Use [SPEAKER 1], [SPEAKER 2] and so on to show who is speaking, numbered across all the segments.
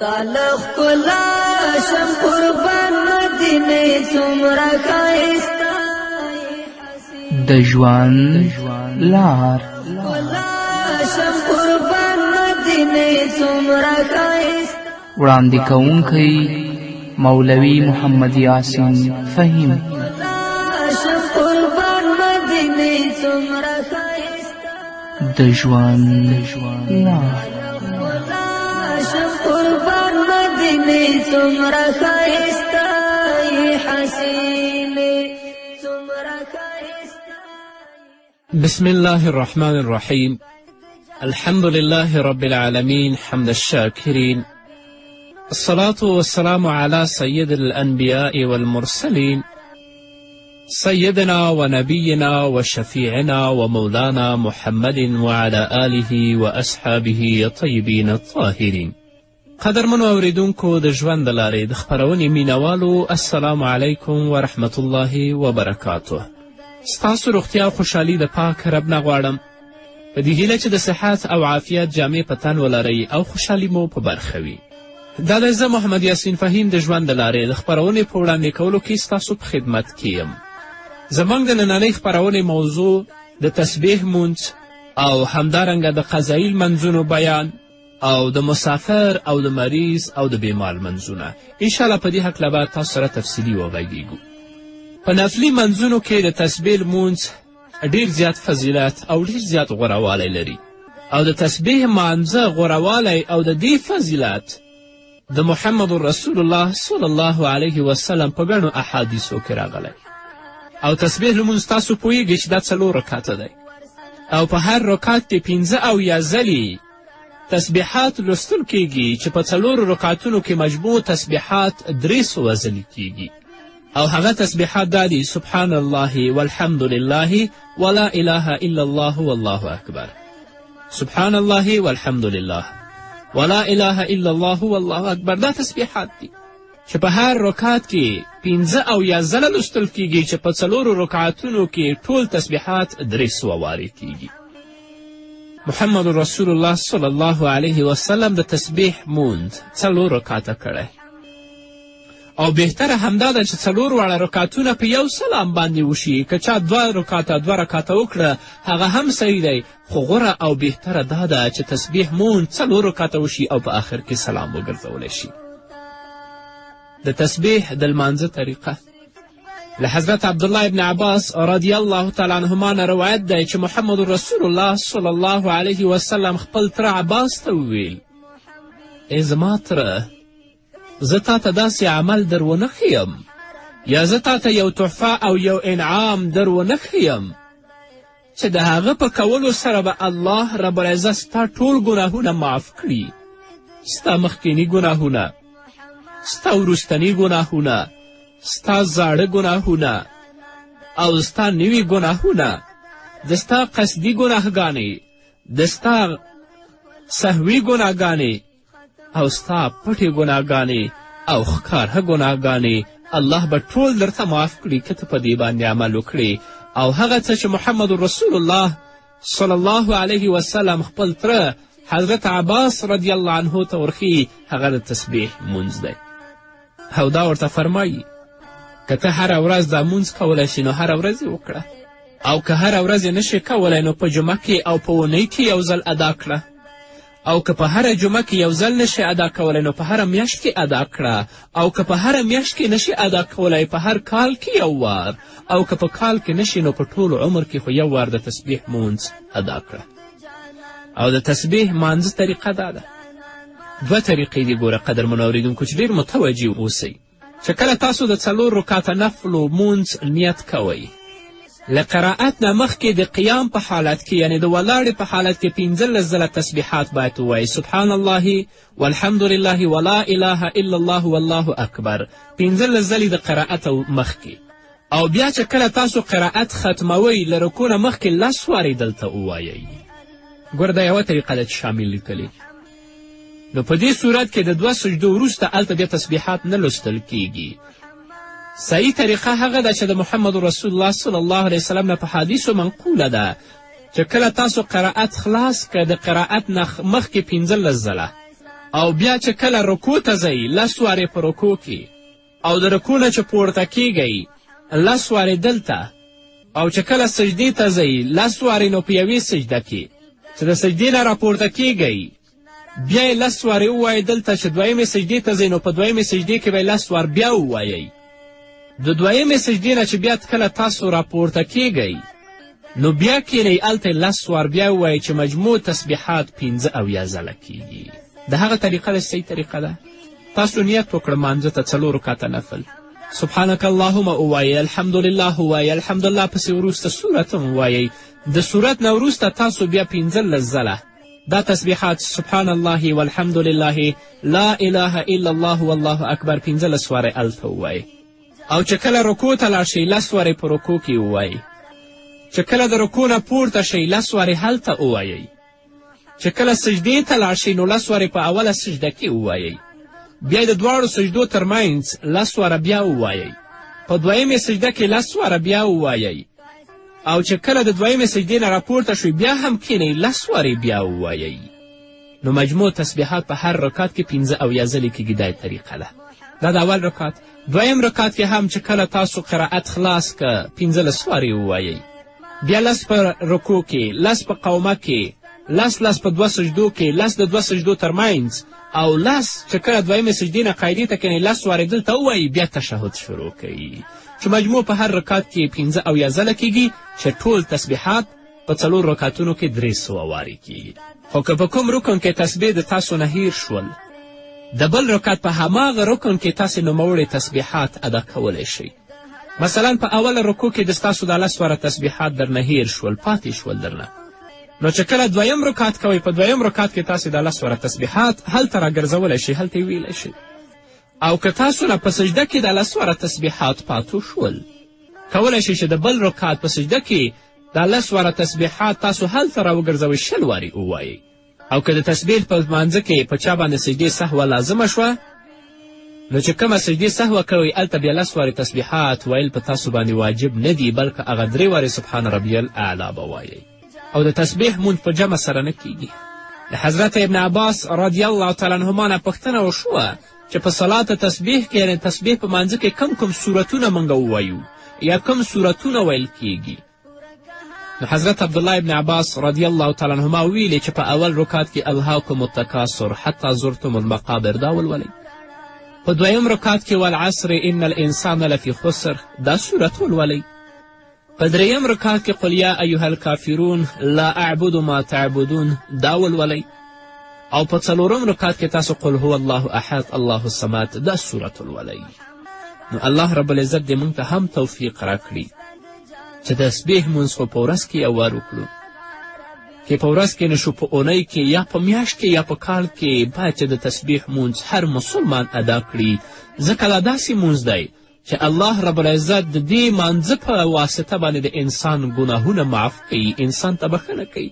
[SPEAKER 1] ستاله ښکلا شم قربان مدینې څومره ښایسته.
[SPEAKER 2] د ژوند لار.
[SPEAKER 1] ښکلا شم قربان مدینې څومره ښایسته.
[SPEAKER 2] وړاندې کوونکی مولوي محمد یاسین فهیم.
[SPEAKER 1] ښکلا شم قربان مدینې څومره ښایسته.
[SPEAKER 2] د ژوند لار.
[SPEAKER 1] ښکلا شم قربان مدینې څومره ښایسته یې حسینې څومره ښایسته.
[SPEAKER 3] بسم الله الرحمن الرحيم. الحمد لله رب العالمين، حمد الشاكرين، الصلاة والسلام على سيد الأنبياء والمرسلين، سيدنا ونبينا وشفيعنا ومولانا محمد وعلى آله وأصحابه الطيبين الطاهرين. قدرمنو اوریدونکو، د ژوند د لارې د خپرونې مینوالو، السلام علیکم ورحمت الله وبرکاته. ستاسو روغتیا او خوشحالي د پاک رب نه غواړم، په دې هیله چې د صحت او عافیت جامې په تن ولرئ او خوشحالي مو په برخه وي. دا دی زه محمد یاسین فهیم د ژوند د لارې د خپرونې په وړاندې کولو کې ستاسو په خدمت کې یم. زموږ د نننۍ خپرونې موضوع د تسبیح مونځ او همدارنګه د قضایي لمنځونو بیان او د مسافر او د مریض او د بیمار لمنځونه. انشاءالله په دې هکله به تاسو سره تفصیلي وغږیږو. په نفلي منځونو کې د تسبیح لمونځ ډیر زیات فضیلت او ډیر زیات غورهوالی لري، او د تسبیح مانځه غورهوالی او د دې فضیلت د محمد رسول الله صلی الله علیه وسلم په ګڼو احادیثو کې راغلی. او تسبیح لمونځ تاسو پوهیږئ چې دا 4 رکعته دی، او په هر رکعت کې 75 ځلې تسبیحات لوستل کیږي، چې په 4 رکعتونو کې مجموع تسبیحات 300 ځلې کیږي. او هغه تسبیحات دا دي: سبحان الله والحمد لله ولا اله الا الله والله اکبر. سبحان الله والحمد لله ولا اله الا الله والله اکبر، دا تسبیحات دي چې په هر رکعت کې 75 ځله لوستل کیږي، چې په 4 رکعتونو کې ټول تسبیحات 300 وارې کیږي. محمد رسول الله صلی الله علیه وسلم د تسبیح مونځ 4 رکعته کړی، او بهتره همدا ده چې 4 واړه رکعتونه په یو سلام باندې وشي. که چا 2 رکعته 2 رکعته وکړه هغه هم صحیح دی، خو غوره او بهتره دا ده چې تسبیح مونځ 4 رکعته وشي او په آخر کې سلام وګرځولی شي. د تسبیح د لمانځه طریقه له حضرت عبدالله ابن عباس رضی الله تعالی عنهما نه روایت دی چې محمد رسول الله صلی الله علیه وسلم خپل تره عباس ته وویل: ای زما تره، زه تا ته داسې عمل در ونه ښیم، یا زه تا ته یو تحفه او یو انعام در ونه ښیم چې د هغه په کولو سره به الله رب العزت ستا ټول ګناهونه معاف کړي، ستا مخکیني ګناهونه، ستا وروستني ګناهونه، ستا زاړه ګناهونه او ستا نوي ګناهونه، د ستا قصدي ګناهګانې، د ستا سهوي ګناهګانې او ستا پټې ګناهګانې او ښکاره ګناهګانې الله به ټول درته معاف کړي که ته په دې باندې عمل وکړې. او هغه څه چې محمد رسول الله صلی الله علیه وسلم خپل تره حضرت عباس رضی الله عنه ته ورښیي هغه د تسبیح مونځ دی. او دا ورته فرمایي که ته هره ورځ دا مونځ کولی شي نو هره ورځ یې وکړه، او که هره ورځ یې نشې کولی نو په جمعه کې او په اونۍ کې یو ځل ادا کړه، او که په هره جمعه کې یو ځل نشې ادا کولی نو په هره میاشت کې ادا کړه، او که په هره میاشت کې نشې ادا کولی په هر کال کې یو وار، او که په کال کې نشې نو په ټول عمر کې خو یو وار د تسبیح مونځ ادا کړه. او د تسبیح مانځه طریقه دا ده، 2 طریقې دي ګوره قدرمنو اورېدونکو چې ډېر متوجه اوسئ. چې کله تاسو د 4 رکعته نفلو مونځ نیت کوئ، له قرائت نه مخکې د قیام په حالت کې، یعنې د ولاړې په حالت کې 15 ځله تسبیحات باید ووایئ: سبحان الله والحمد لله ولا اله الا الله والله اکبر، 15 ځلې د قرائت مخکې. او بیا چې کله تاسو قرائت ختموئ له رکوع نه مخکې 10 وارې دلته ووایئ. ګوره دا یوه طریقه ده چې شامل لیکلې. نو په دې صورت کې د 2 سجدو وروسته هلته بیا تسبیحات نه لوستل کیږي. صحیح طریقه هغه ده چې د محمد رسول الله صلی الله علیه وسلم نه په حدیثو منقوله ده چې کله تاسو قرائت خلاص که د قرائت نه مخکې 15 ځله، او بیا چې کله رکوع ته ځئ لس وارې په رکوع کې، او د رکوع نه چې پورته کیږئ لس وارې دلته، او چې کله سجدې ته ځئ لس وارې نو په یوې سجده کې چې د سجدې نه راپورته کیږئ بیا یې لس وارې ووایئ دلته چې دویمې سجدې ته ځئ نو په دویمې سجدې کې به یې لس وار بیا ووایئ. د دویمې سجدې نه چې بیا کله تاسو راپورته کیږئ نو بیا کښېنئ، هلته یې لس وار بیا ووایئ چې مجموع تسبیحات 75 ځله کیږي. د هغه طریقه ده چې صحیح طریقه ده. تاسو نیت وکړه مانځه ته 4 رکعته نفل، سبحانک اللهم ووایئ، الحمدلله ووایئ، الحمدلله پسې وروسته سورت هم ووایئ. د سورت نه وروسته تاسو بیا 15 ځله دا تسبیحات سبحان الله والحمد لله لا اله الا الله والله اکبر 15 وارې هلته ووایئ. او چې کله رکوع ته لاړ شئ لس وارې په رکوع کې ووایئ. چې کله د رکوع نه پورته شئ لس وارې هلته ووایئ. چې کله سجدې ته لاړ شئ نو لس وارې په اوله سجده کې ووایئ. بیا د دواړو سجدو ترمنځ لس واره بیا ووایئ. په دویمې سجده کې لس واره بیا ووایئ. او چې کله د دویمې سجدې نه راپورته شوئ بیا هم کښېنئ لس وارې بیا ووایئ. نو مجموع تسبیحات په هر رکعت کې 75 ځلې کیږي. دا یې طریقه ده. دا د اول رکعت. دویم رکعت کې هم چې کله تاسو قرائت خلاص که 15 وارې ووایئ. بیا لس په رکوع کې، لس په قومه کې، لس لس په دوه سجدو کې، لس د دوه سجدو ترمنځ، او لس چې کله دویمې سجدې نه قاعدې ته کښېنئ لس وارې دلته ووایي، بیا تشهد شروع کوي چې مجموع په هر رکعت کې 75 ځله کیږي چې ټول تسبیحات په 4 رکعتونو کې 300 وارې کیږي. خو که په کوم رکن کې تسبیح د تاسو نه هیر شول، د بل رکعت په هماغه رکن کې تاسې نوموړې تسبیحات ادا کولی شئ. مثلا په اوله رکوع کې د ستاسو دا لس واره تسبیحات درنه هیر شول، پاتې شول درنه، نو چې کله دویم رکعت کوئ په دویم رکعت کې تاسې دا لس واره تسبیحات هلته راګرځولی شئ، هلته یې ویلی شئ. او که تاسو نه په سجده کې دا لس واره تسبیحات پاتو شول، کولی شئ چې د بل رکعت په سجده کې دا لس واره تسبیحات تاسو هلته راوګرځوئ، 20 وارې ووایئ. او که د تسبیح په لمانځه کې په چا باندې سجدې سهوه لازمه شوه، نو چې کومه سجدې سهوه کوئ هلته بیا لس وارې تسبیحات ویل په تاسو باندې واجب نه دي، بلکې هغه 3 وارې سبحان ربی الاعلی به وایئ. او د تسبیح مونځ په جمع سره نه کیږي. د حضرت ابن عباس رضی الله تعالی عنهما نه پوښتنه وشوه چې په صلات تسبیح کې، یعنې تسبیح په مانځه کې کم کوم سورتونه موږ ووایو یا کوم سورتونه ویل کیږي؟ نو حضرت عبدالله ابن عباس رضی الله تعالی عنهما ویلې چې په اول رکعت کې الهاکم التکاثر حتی زرتم المقابر دا ولولئ، په دویم رکعت کې والعصر ان الانسان لفی خسر دا سورت ولولئ، په دریم رکعت کې قل یا ایها الکافرون لا اعبد ما تعبدون دا ولولئ، او په څلورم رکعت کې تاسو قل هو الله احد الله الصمد دا سورت ولولئ. نو الله رب العزت دې موږ ته هم توفیق راکړي چې تسبیح مونځ خو په ورځ کې یو وار وکړو، که په ورځ کې نشو په اونۍ کې یا په میاشت کې یا په کال کې باید چې د تسبیح مونځ هر مسلمان ادا کړي، ځکه دا داسې مونځ دی چې الله رب العزت د دې مانځه په واسطه باندې د انسان ګناهونه معاف کوي، انسان ته بښنه کوي.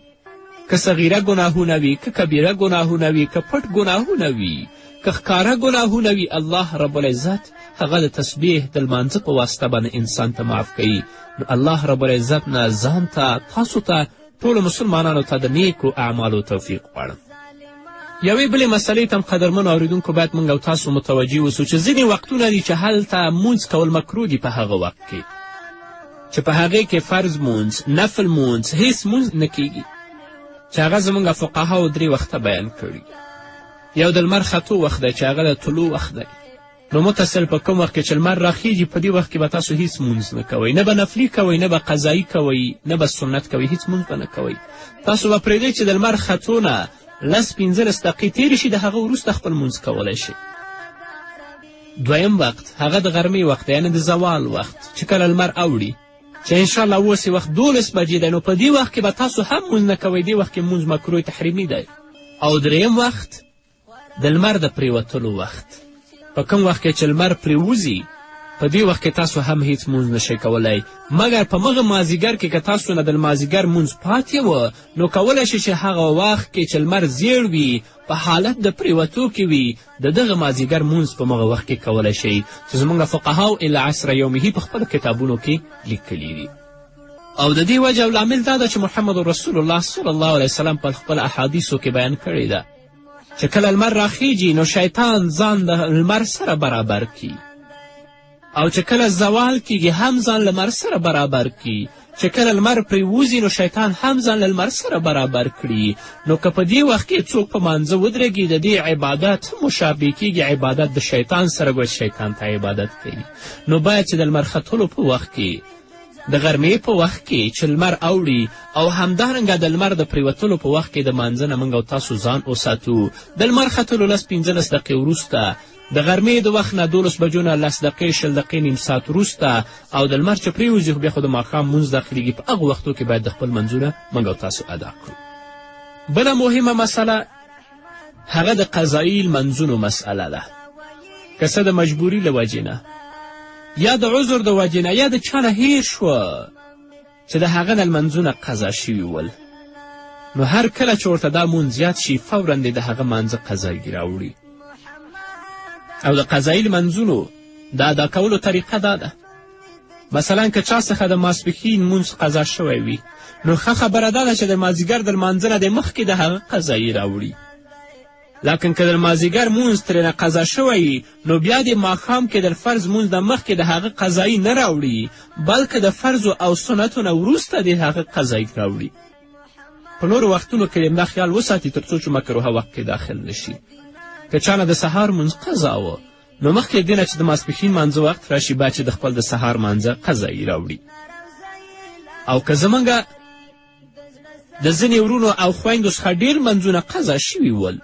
[SPEAKER 3] که صغیره ګناهونه وي، که کبیره ګناهونه وي، که پټ ګناهونه وي، که ښکاره ګناهونه وي، الله رب العزت هغه د تسبیح د لمانځه په واسطه باندې انسان ته معاف کوي. نو الله رب العزت نه ځان ته، تاسو ته، ټولو مسلمانانو ته د نیکو اعمالو توفیق غواړم. یوې بلې مسئلې ته هم قدرمنو اورېدونکو باید موږ او تاسو متوجه اوسو چې ځینې وختونه دي چې هلته مونځ کول مکروه دي په هغه وخت کې چې په هغې کې فرض مونځ، نفل مونځ، هیڅ مونځ نه کیږي، چې هغه زموږ فقهاو 3 وخته بیان کړي. یو د لمر ختو وخت دی چې هغه د طلوع وخت دی، نو متصل په کوم وخت کې چې لمر راخیږي په دې وخت کې به تاسو هیڅ مونځ نه کوئ، نه به نفلي کوئ، نه به قضایي کوئ، نه به سنت کوئ، هیڅ مونځ به نه کوئ. تاسو به پرېږدئ چې د لمر ختو نه 10 15 دقیقې تېرې شي، د هغه وروسته خپل مونځ کولی شئ. دویم وخت هغه د غرمې وخت دی، یعنې د زوال وخت چې کله لمر اوړي، چې انشاءالله اوس یې وخت 12 بجې دی، نو په دې وخت کې به تاسو هم مونځ نه کوئ، دې وخت کې مونځ مکروه تحریمي دی. او دریم وخت د لمر د پرېوتلو وخت، په کوم وخت کې چې لمر پرېوځي په دې وخت کې تاسو هم هیڅ مونځ نشئ کولی، مګر په مغه مازیګر کې که تاسو نه د مازیګر مونځ پاتې و، نو کولی شئ چې هغه وخت کې چې لمر زیړ وي، په حالت د پرېوتو کې وي، د دغه مازیګر مونځ په مغه وخت کې کولی شئ چې زموږ فقهاو الی عصر یومه په خپلو کتابونو کې لیکلي دي. او د دې وجه او لامل دا ده چې محمد رسول الله صلی الله علیه وسلم په خپل احادیثو کې بیان کړې ده. چې کله لمر راخیږي نو شیطان ځان د لمر سره برابر کړي، او چې کله زوال کیږي هم ځان لمر سره برابر کړي. چې کله لمر پرېوځي نو شیطان هم ځان له لمر سره برابر کړي. نو که په دې وخت کې څوک په مانځه ودرېږي، د دې عبادت مشابه کیږي عبادت د شیطان سره، ګویا شیطان ته عبادت کوي. نو باید چې د لمر ختلو په وخت کې، د غرمې په وخت کې چې لمر اوړي، او همدارنګه د لمر د پرېوتلو په وخت کې د مانځه نه موږ او تاسو ځان وساتو. د لمر ختلو 10 15 دقیقې وروسته، د غرمې د وخت نه 12 بجو نه 10 دقیقې، 20 دقیقې، نیم ساعت وروسته، او د لمر چې پرېوځي خو بیا خو د ماښام مونځ داخلیږي، په هغو وختو کې باید د خپل منځونه موږ او تاسو ادا کړو. بله مهمه مسله هغه د قضایي لمنځونو مسئله ده. که څه د مجبوري له وجې نه، یا د عذر د وجې نه، یا د چا نه هېر شوه چې د هغه نه لمنځونه قضا شوي ول، نو هر کله چې ورته دا مونځ یاد شي فورا دې د هغه مانځه قضایي راوړي. او د قضایي لمنځونو د ادا کولو طریقه دا ده، مثلا که چا څخه د ماسپښین لمونځ قضا شوی وي، نو ښه خبره دا ده چې د مازدیګر د لمانځه نه دې مخکې د هغه قضایي راوړي. لکن که د مازدیګر مونځ ترېنه قضا شوی، نو بیا دې ماښام کې د فرض مونځ نه مخکې د هغه قضایي نه راوړي، بلکې د فرضو او سنتو نه وروسته دې هغه قضایي راوړي. په نورو وختونو کې دې دا خیال وساتي تر څو چې مکروهه وخت کې داخل نشي. که چا نه د سهار مونځ قضا و، نو مخکې دې نه چې د ماسپښین مانځه وخت راشي باید چې د خپل د سهار مانځه قضایي راوړي. او که زمونږ د ځینې ورونو او خویندو څخه ډېر منځونه قضا شوي ول،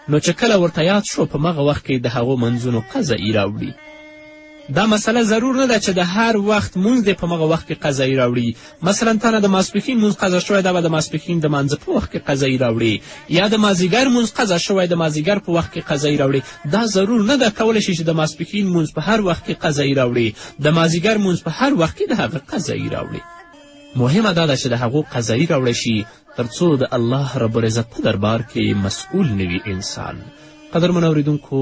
[SPEAKER 3] نو چې کله ورته یاد شو په مغه وخت کې د هغو منځونو قضایي راوړي. دا مسله ضرور نه ده چې د هر وخت مونځ دې په مغه وخت کې قضایي راوړي. مثلا تا نه د ماسپښین مونځ قضا شوی، دا به د ماسپښین د مانځه په وخت کې قضایي راوړي، یا د مازدیګر مونځ قضا شوی، د مازدیګر په وخت کې قضایي راوړي. دا ضرور نه ده، کولی شي چې د ماسپښین مونځ په هر وخت کې قضایي راوړي، د مازدیګر مونځ په هر وخت کې د هغه قضایي راوړي. مهمه دا ده چې د هغو قضایي راوړی شي تر څو د الله رب العزت په دربار کې مسؤل نه وي انسان. قدرمنو اورېدونکو،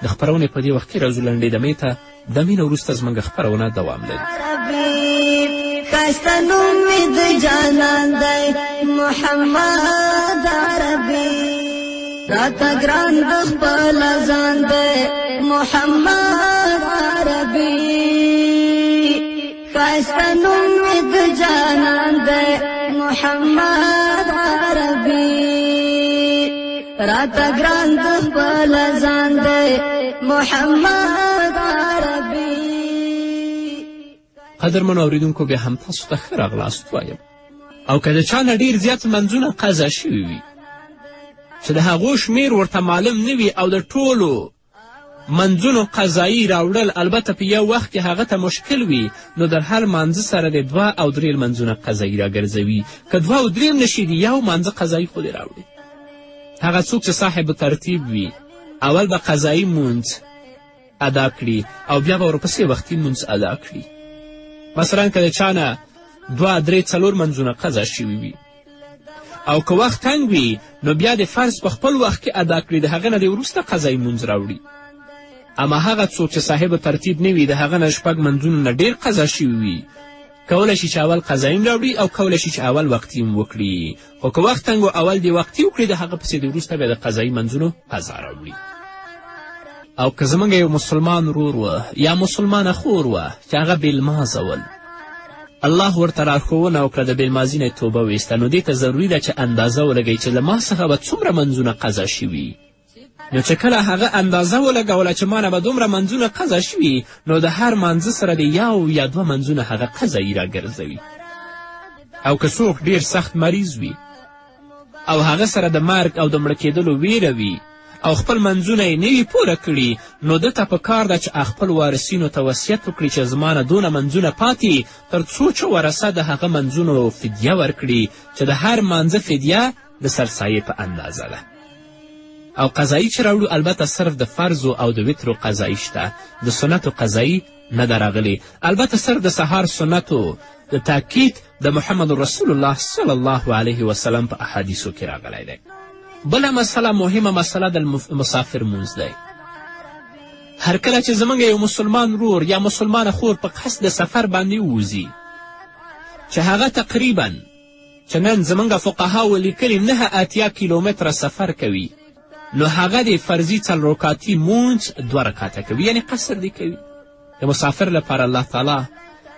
[SPEAKER 3] د خپرونې په دې وخت کې راځو لنډې دمې ته. دمې نه وروسته زموږ خپرونه دوام لري.
[SPEAKER 1] ښایسته نوم مې د جانان دی محمد عربي، راته ګران د خپل ځان دی محمد عربي. ښایسته نوم مې د جانان دی محمد عربي، راته ګران د خپل ځان دی محمد عربي.
[SPEAKER 3] قدرمنو اورېدونکو، بیا هم تاسو ته ښه راغلاست وایم. او که د چا نه ډېر زیات لمنځونه قضا شوي وي چې د هغو شمېر ورته معلوم نه وي، او د ټولو منځونو قضایي راوړل البته په یو وخت کې هغه ته مشکل وي، نو د هر مانځه سره دې 2 او 3 لمنځونه قضایي راګرځوي. که 2 او 3 نه شي، دې یو مانځه قضایي خو دې راوړي. هغه څوک چې صاحب ترتیب وي، اول به قضایي مونځ ادا کړي او بیا به ورپسې وختي مونځ ادا کړي. مثلا که د چا نه 2 3 4 منځونه قضا شوي وي، او که وخت تنګ وي، نو بیا د فرض په خپل وخت کې ادا کړي، د هغه نه دې وروسته قضایي مونځ راوړي. اما هغه څوک چې صاحب ترتیب نه وي، د هغه نه 6 منځونو نه ډېر قضا شوي وي، کولی شي چې اول قضایي هم راوړي او کولی شي چې اول وقتي هم وکړي. خو که وخت تنګ و، اول دې وقتي وکړي، د هغه پسې دې وروسته بیا د قضایي منځونو قضا راوړي. او که زموږ یو مسلمان ورور و یا مسلمانه خور وه چې هغه بې لمازه ول، الله ورته لارښوونه وکړه، د بې لمازي نه یې توبه ویسته، نو دې ته ضروري ده چې اندازه ولګوي چې له ما څخه به څومره منځونه قضا شوي. نو چې کله هغه اندازه ولګوله چې ما نه به دومره منځونه قضا شوي، نو د هر مانځه سره دې 1 یا 2 منځونه هغه قضایي راګرځوي. او که څوک ډېر سخت مریض وي او هغه سره د مرګ او د مړه کېدلو ویره وي او خپل منځونه یې نه وي پوره کړي، نو ده ته په کار ده چې خپل وارثینو ته وصیت وکړي چې زما نه دونه منځونه پاتې، تر څو چې ورثه د هغه منځونو فدیه ورکړي، چې د هر مانځه فدیه د سرسایې په اندازه ده. او قضایي چې راوړو، البته صرف د فرضو او د وترو قضایي شته، د سنتو قضایي نه ده راغلې. البته صرف د سهار سنتو د تاکید د محمد رسول الله صلی الله علیه وسلم په احادیثو کې راغلی دی. بله مسله، مهمه مسله، د مسافر مونځ دی. هر کله چې زموږ یو مسلمان ورور یا مسلمانه خور په قصد د سفر باندې ووځي، چې هغه تقریبا چې نن زموږ فقهاو لیکلي 89 کیلومتره سفر کوي، نو هغه د فرضي څلور رکعتي مونځ دوه رکعته کوي، یعنې قصر دې کوي. د مسافر لپاره الله تعالی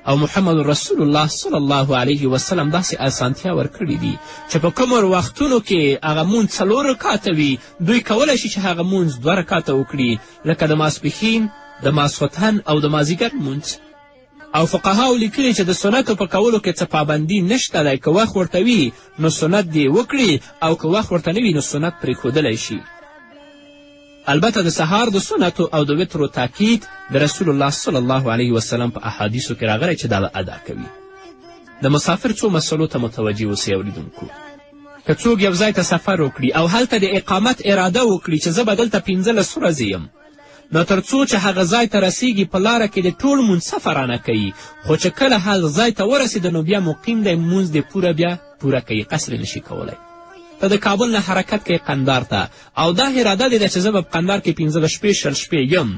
[SPEAKER 3] او محمد رسول الله صلی الله علیه وسلم داسې اسانتیا ورکړي دي چې په کومو وختونو کې هغه مونځ څلور رکعته وي، دوی کولی شي چې هغه مونځ دوه رکعته وکړي، لکه د ماسپښین، د ماسخوتن او د مازیګر لمونځ. او فقهاو لیکلي چې د سنتو په کولو کې څه پابندي نشته دی، که وخت ورته وي نو سنت دې وکړي او که وخت ورته نه وي نو سنت پرېښودلی شي. البته د سهار د سنتو او د وترو تاکید د رسول الله صلی الله علیه وسلم په احادیثو کې راغلی چې دا به ادا کوي. د مسافر څو مسلو ته متوجه اوسئ اوریدونکو. که څوک یو ځای ته سفر وکړي او هلته د اقامت اراده وکړي چې زه به دلته 15 ورځې یم، نو تر څو چې هغه ځای ته رسیږي په لاره کې د ټول مونځ سفرانه کوي، خو چې کله هغه ځای ته ورسېده نو بیا مقیم دی، مونځ دې پوره بیا پوره کوي، قصر یې نشي کولی. ته د کابل نه حرکت کوې قندار ته او دا اراده دې ده چې زه به په قندار کې 15 شپې 20 شپې یم،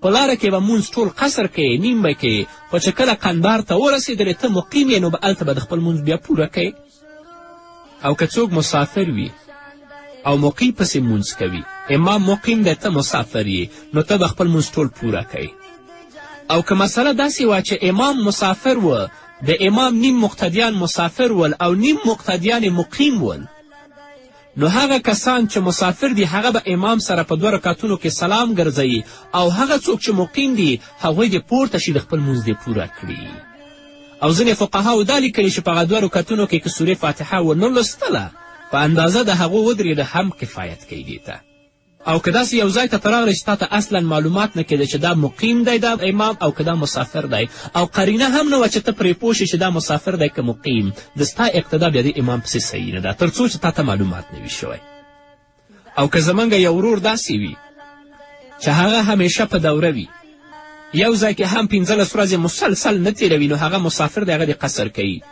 [SPEAKER 3] په لاره کې به مونځ ټول قصر کوې، نیم به کوې، خو چې کله قندار ته ورسېدلې ته مقیم یې، نو به هلته به د خپل مونځ بیا پوره کوې. او که څوک مسافر وي او مقیم پسې مونځ کوي، امام مقیم دی ته مسافر یې، نو ته به خپل مونځ ټول پوره کوې. او که مسله داسې وه چې امام مسافر و، د امام نیم مقتدیان مسافر ول او نیم مقتدیان مقیم ول، نو هغه کسان چې مسافر دي هغه به امام سره په دوه رکعتونو کې سلام ګرځوي او هغه څوک چې مقیم دي هغوی دې پورته شي د خپل مونځ دې پوره کړي. او ځینې فقهاو دا لیکلي چې په هغه دوه رکعتونو کې که سورې فاتحه ونه لوستله په اندازه د هغو ودرېده هم کفایت کوي دې ته. او که داسې یو ځای ته ته راغلې چې تا ته اصلا معلومات نه کېده چې دا مقیم دی دا امام او که دا مسافر دی، او قرینه هم نه وه چې ته پرې پوه شې چې دا مسافر دی که مقیم، د ستا اقتدا بیا د امام پسې صحیح نه ده تر څو چې تا ته معلومات نه وي شوی. او که زموږ یو ورور داسې وي چې هغه همیشه په دوره وي، یو ځای کې هم 15 ورځې مسلسل نه تېروي، نو هغه مسافر دی، هغه د قصر کوي.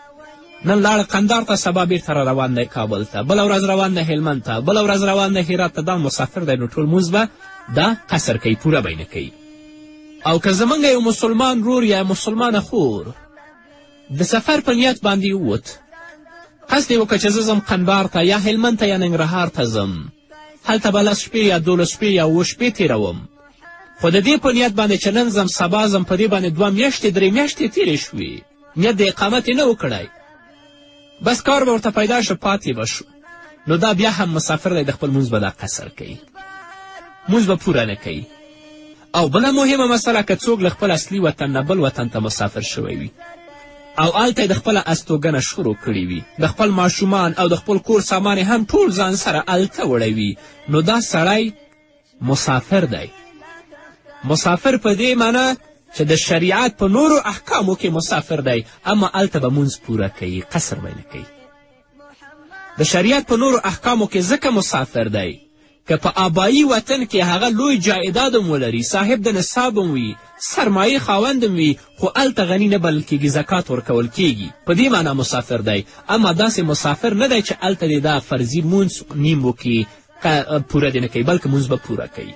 [SPEAKER 3] نن لاړ قندار ته، سبا بیرته را روان دی کابل ته، بله ورځ روان دی هلمند ته، بله ورځ روان دی هرات ته، دا مسافر دی، نو ټول لمونځ به دا قصر کوي، پوره به یې نه کوي. او که زموږ یو مسلمان ورور یا مسلمانه خور د سفر په نیت باندې ووت، قصد یې وکړ چې زه ځم قندار ته یا هلمند ته یا ننګرهار ته ځم، هلته به 10 شپې یا 12 شپې یا 7 شپې تېروم، خو د دې په نیت باندې چې نن ځم سبا ځم، په دې باندې 2 میاشتې 3 میاشتې تېرې شوې، نیت د اقامت یې نه و کړی، بس کار به ورته پیدا شو پاتې به شو، نو دا بیا هم مسافر دی، د خپل مونځ به دا قصر کوي، مونځ به پوره نه کوي. او بله مهمه مسله، که څوک له خپل اصلي وطن نه بل وطن ته مسافر شوی وي او هلته یې د خپله استوګنه شروع کړې وي، د خپل ماشومان او د خپل کور سامان یې هم ټول ځان سره هلته وړی وي، نو دا سړی مسافر دی. مسافر په دې معنی چې د شریعت په نورو احکامو کې مسافر دی، اما هلته به مونځ پوره کوي، قصر به نه کوي. د شریعت په نورو احکامو کې ځکه مسافر دی که په آبایی وطن کې هغه لوی جایداد هم ولري، صاحب د نصاب هم وي، سرمایې خاوند هم وي، خو هلته غني نه بلل کیږي، زکات ورکول کیږي، په دې معنا مسافر دی. اما داسې مسافر نه دی چې هلته دې دا فرضي مونځ نیم وکړي، پوره دې نه کوي، بلکې مونځ به پوره کوي.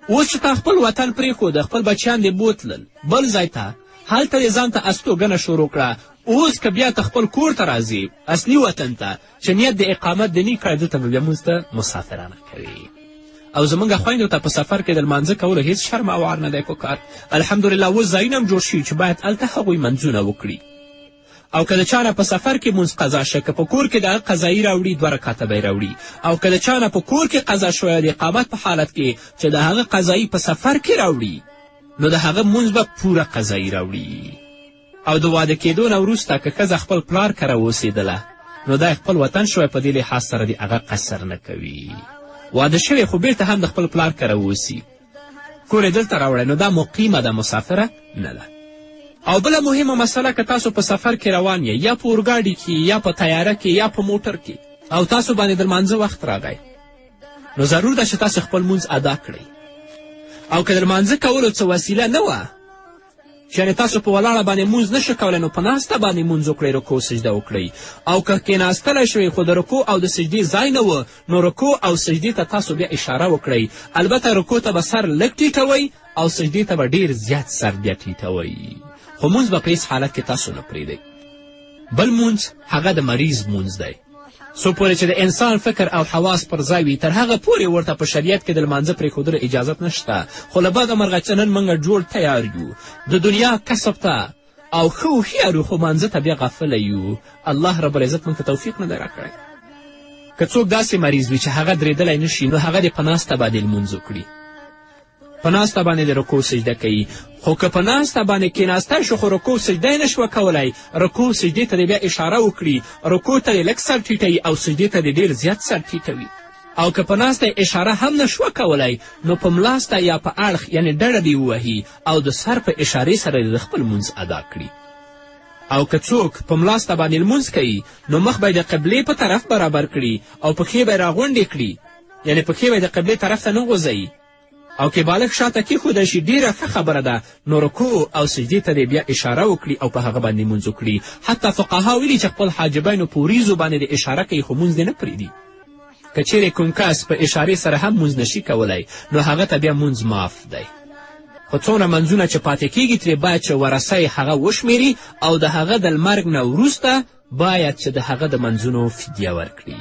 [SPEAKER 3] اوس چې تا خپل وطن پرېښوده، خپل بچیان دې بوتلل بل ځای ته، هلته دې ځان ته استوګنه شروع کړه، اوس که بیا ته خپل کور ته راځې اصلي وطن ته چې نیت د اقامت د نی کړی، دلته به بیا مونځ ته مسافرانه کوي. او زموږ خویندو ته په سفر کې د لمانځه کولو هیڅ شرم او عار نه دی په کار. الحمدلله اوس ځایونه هم جوړ شوي چې باید هلته هغوی منځونه وکړي. او که د چا نه په سفر کې مونځ قضا شه، که په کور کې د هغه قضایي راوړي، 2 رکعته به یې راوړي. او که د چا نه په کور کې قضا شوی د اقامت په حالت کې چې د هغه قضایي په سفر کې راوړي، نو د هغه مونځ به پوره قضایي راوړي. او د واده کېدو نه وروسته که ښځه خپل پلار کره اوسېدله، نو دا خپل وطن شوی، په دې لحاظ سره دې هغه قصر نه کوي. واده شوی خو بیرته هم د خپل پلار کره اوسي، کور یې دلته راوړی، نو دا مقیمه ده، مسافره نه ده. او بله مهمه مسله، که تاسو په سفر کې روان یئ، یا په اورګاډي کې، یا په طیاره کې، یا په موټر کې، او تاسو باندې د لمانځه وخت راغی، نو ضرور ده چې تاسو خپل لمونځ ادا کړئ. او که د لمانځه کولو څه وسیله نه وه، یعنې تاسو په ولاړه باندې مونځ نشئ کولی، نو په ناسته باندې مونځ وکړئ، رکوع سجده وکړئ. او که کیناستلی شوئ خو د رکوع او د سجدې ځای نه و، نو رکوع او سجدې ته تاسو بیا اشاره وکړئ. البته رکوع ته به سر لږ ټیټوئ او سجدې ته به ډېر زیات سر بیا ټیټوئ، خو مونځ به په هیڅ حالت کې تاسو نه پرېږدئ. بل مونځ هغه د مریض مونځ دی. څو پورې چې د انسان فکر او حواس پر ځای وي، تر هغه پورې ورته په شریعت کې د لمانځه پرېښودلو اجازت نشته. خو له بده مرغه چې نن موږ جوړ تیار یو د دنیا کسب ته او ښه هوښیار یو، خو مانځه ته بیا غافله یو. الله رب العزت موږ ته توفیق نه دی راکړی. که څوک داسې مریض وي چې هغه درېدلی نه شي، نو هغه دې په ناسته باندې لمونځ وکړي، په ناسته باندې د رکوع سجده کوي. خو که په ناسته باندې کیناستی شو خو رکوع سجده یې نشوه کولی، رکوع سجدې ته دې بیا اشاره وکړي، رکوع ته دې لږ سر ټیټوي او سجدې ته دې ډېر زیات سر ټیټوي. او که په ناسته یې اشاره هم نشوه کولی، نو په ملاسته یا په اړخ یعنې ډډه دې ووهي او د سر په اشارې سره دې د خپل لمونځ ادا کړي. او که څوک په ملاسته باندې لمونځ کوي، نو مخ به یې د قبلې په طرف برابر کړي او پښې به یې راغونډې کړي، یعنې پښې به یې د قبلې طرف ته نه غوځوي. او که بالښت شاته کیښودی شي، ډېره ښه خبره ده، نو رکوع او سجدې ته دې بیا اشاره وکړي او په هغه باندې لمونځ وکړي. حتی فقها ویلي چې خپل حاجبینو په وریځو باندې دې اشاره کوي، خو مونځ دې نه پرېږدي. که چیرې کوم کس په اشارې سره هم مونځ نشي کولی، نو هغه ته بیا مونځ معاف دی. خو څومره منځونه چې پاتې کیږي ترې باید چې ورثه یې هغه وشمیري او د هغه د مرګ نه وروسته باید چې د هغه د منځونو فدیه ورکړي.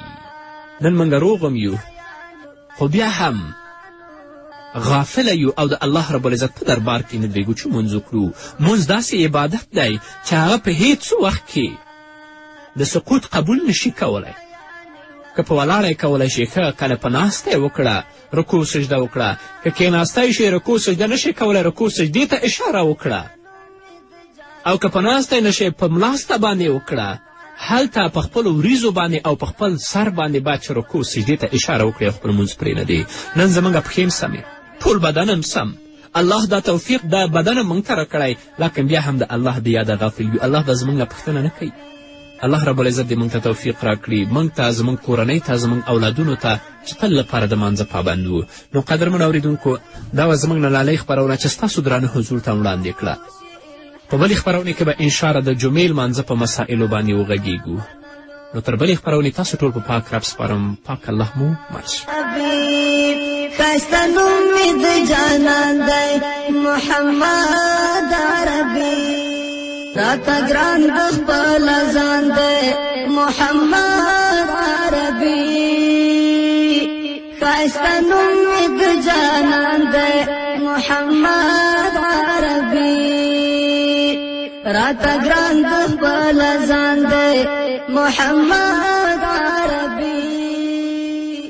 [SPEAKER 3] نن موږ روغ هم یو، خو بیا هم غافله یو او د الله رب العزت په دربار کې نه درېږو چې مونځ وکړو. مونځ داسې عبادت دی چې هغه په هیڅ وخت کې د سقوط قبول نشي کولی. که په ولاړه یې کولی شي ښه، که نه په ناسته یې وکړه، رکوع سجده وکړه. که کښېناستی شي رکوع سجده نشي کولی، رکوع سجدې ته اشاره وکړه. او که په ناسته یې نشې په ملاسته باندې وکړه، هلته په خپلو وریځو باندې او په خپل سر باندې باید چې رکوع سجدې ته اشاره وکړي او خپل لمونځ پرې نه دی. نن زموږ پښې هم سمې، ټول بدن هم سم، الله دا توفیق دا بدن هم موږ ته راکړی، لکن بیا هم د الله د یاده غافل یو. الله به زموږ نه پوښتنه نه کوي. الله رب العزت دې موږ ته توفیق راکړي، موږ ته، زموږ کورنۍ ته، زموږ اولادونو ته چې تل لپاره د مانځه پابند وو. نو قدرمنو اورېدونکو، دا وه زموږ نلالۍ خپرونه چې ستاسو درانه حضور ته وړاندې کړه. په بلې خپرونې کې به انشاءالله د جمعې لمانځه په مسائلو باندې وغږیږو. نو تر بلې خپرونې تاسو ټول په پاک رب سپارم. پاک الله مو مل شه.
[SPEAKER 1] ښایسته نوم مې د جانان دی محمد عربي، راته ګران د خپل ځان دی محمد عربي. ښایسته نوم مې د جانان دی محمد عربي، راته ګران د خپل ځان دی محمد.